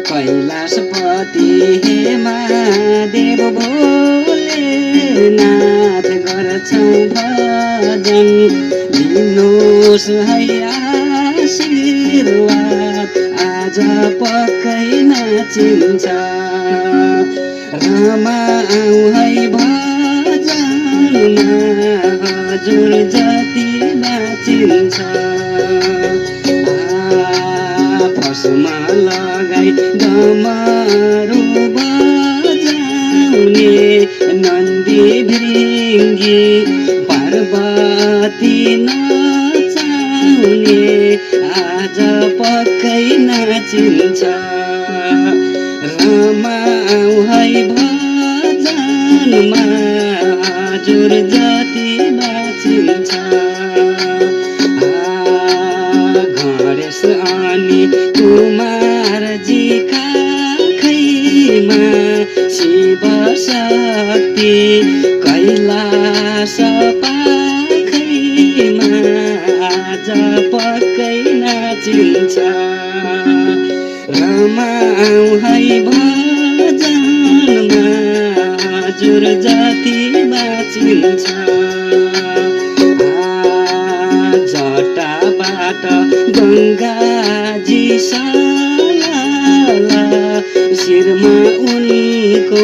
कैलाशपति हे महादेव भोलेनाथ गर्छौं भजन दिनुहोस् है आशीर्वाद आज पक्कै नाचिन्छ रमाऊ है भजनमा हजुर जति नाचिन्छ फसमा लगाई डमरू बजाउने नन्दी भृङ्गी पार्वती नचाउने आज पक्कै नाचिन्छ रमाऊ है भजनमा हजुर जति नाचिन्छ गणेश अनि कुमारजीका खैमा शिव शक्ति कैलाश पाखैमा आज पक्कै नाचिन्छ रमाऊ है भजनमा हजुर जति नाचिन्छ जटाबाट गङ्गाजी साला शिरमा उनको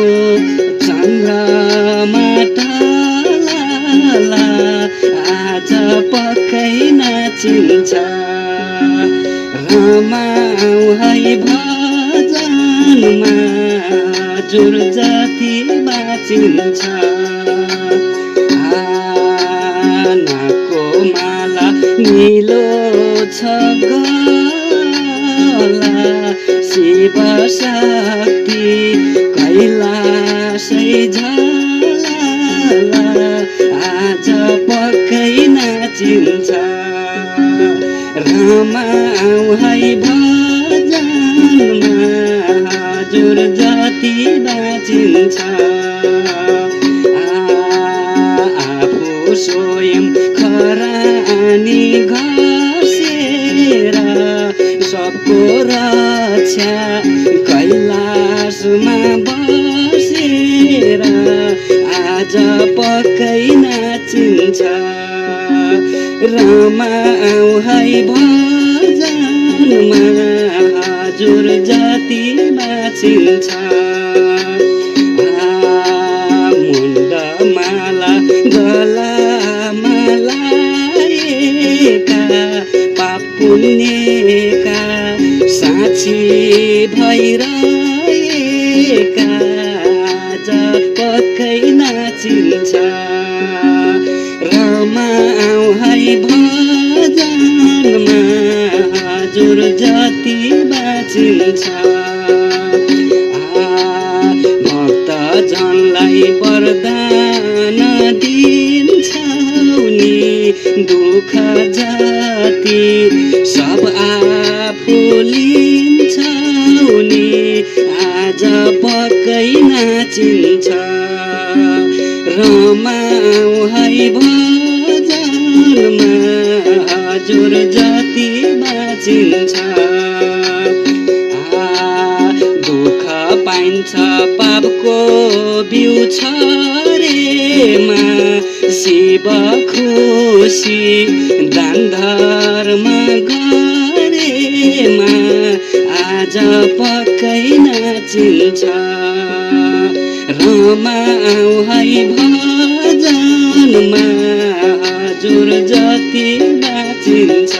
चन्द्रमा टाला आज पक्कै नाचिन्छ रमाऊ है भजनमा हजुर जति बाँचिन्छ नाकको माला नीलो छ गला शिव शक्ति कैलाशै झला आज पक्कै नाचिन्छ रमाऊ है भजनमा हजुर जति नाचिन्छ स्वयं खरानी घसेर सबको रक्षा कैलाशमा बसेर आज पक्कै नाचिन्छ रमाऊ है भजनमा हजुर जति नाचिन्छ मुण्डमाला गलामा लाएका पाप पुण्यका साक्षी भइरहेका आज पक्कै नाचिन्छ रमाऊ है भजनमा हजुर जति बाँचिन्छ भक्तजनलाई वरदान दिन्छौ नि दुःख जति सब आफू लिन्छौ नि आज पक्कै नाचिन्छ रमाऊ है भजनमा हजुर जति बाँचिन्छ दुःख पाइन्छ पापको बिउ छरेमा शिव खुसी दान धर्म गरेमा आज पक्कै नाचिन्छ रमाऊ है भजनमा हजुर जति नाचिन्छ